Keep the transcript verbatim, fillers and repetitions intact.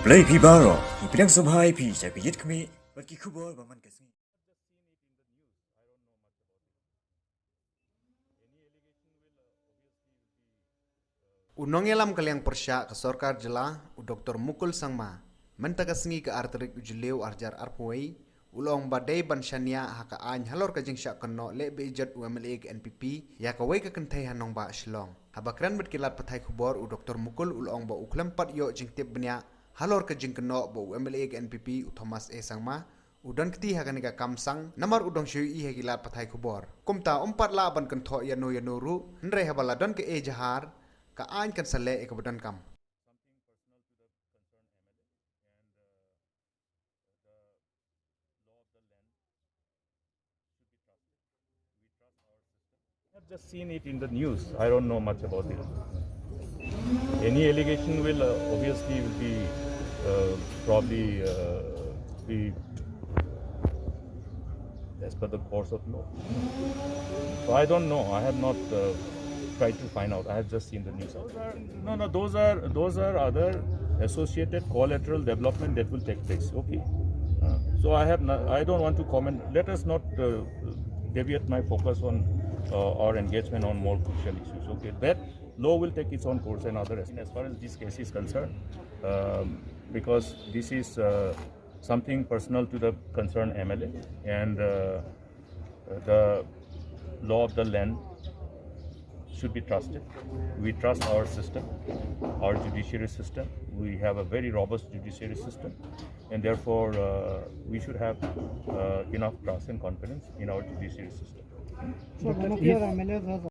Blei phi baroh, ngi pdiang sngewbha ïa phi sha ka Ïit Khmih bad ki khubor ba man ka sngi. U nongïalam ka liang pyrshah ka sorkar jylla, u Doktor Mukul Sangma, mynta ka sngi ka ar tarik u Jylliew ar hajar arphew wei, u la ong ba dei ban shaniah ha ka aiñ halor ka jingshah kynnoh leh beiñ jot u M L A ka N P P ïa kawei ka kynthei ha nongbah Shillong. Haba kren bad ki lad pathai khubor, u Doktor Mukul u la ong ba u khlem pat ïoh jingtip bniah halor ka jingkynnoh ba u M L A ka N P P u Thomas A Sangma u don kti ha kane ka kam sang, namar u dang shu ïohi ha ki lad pathai khubor. Kumta um pat lah ban kynthoh ïano ïano ruh, hynrei haba la don ka ejahar, ka aiñ kan sa leh ïa kaba donkam. I've just seen it in the news. I don't know much about it. Any allegation will, uh, obviously will be, uh, probably, uh, be as per the course of law. So I don't know. I have not, uh, tried to find out. I have just seen the news. Those are, no, no, those are, those are other associated collateral development that will take place. Okay. Uh, so I have no, I don't want to comment. Let us not, uh, deviate my focus on, uh, our engagement on more crucial issues. Okay. That law will take its own course and other. As far as this case is concerned, um, because this is, uh, something personal to the concerned M L A, and, uh, the law of the land should be trusted. We trust our system, our judiciary system. We have a very robust judiciary system, and therefore, uh, we should have, uh, enough trust and confidence in our judiciary system. So, one of your M L As has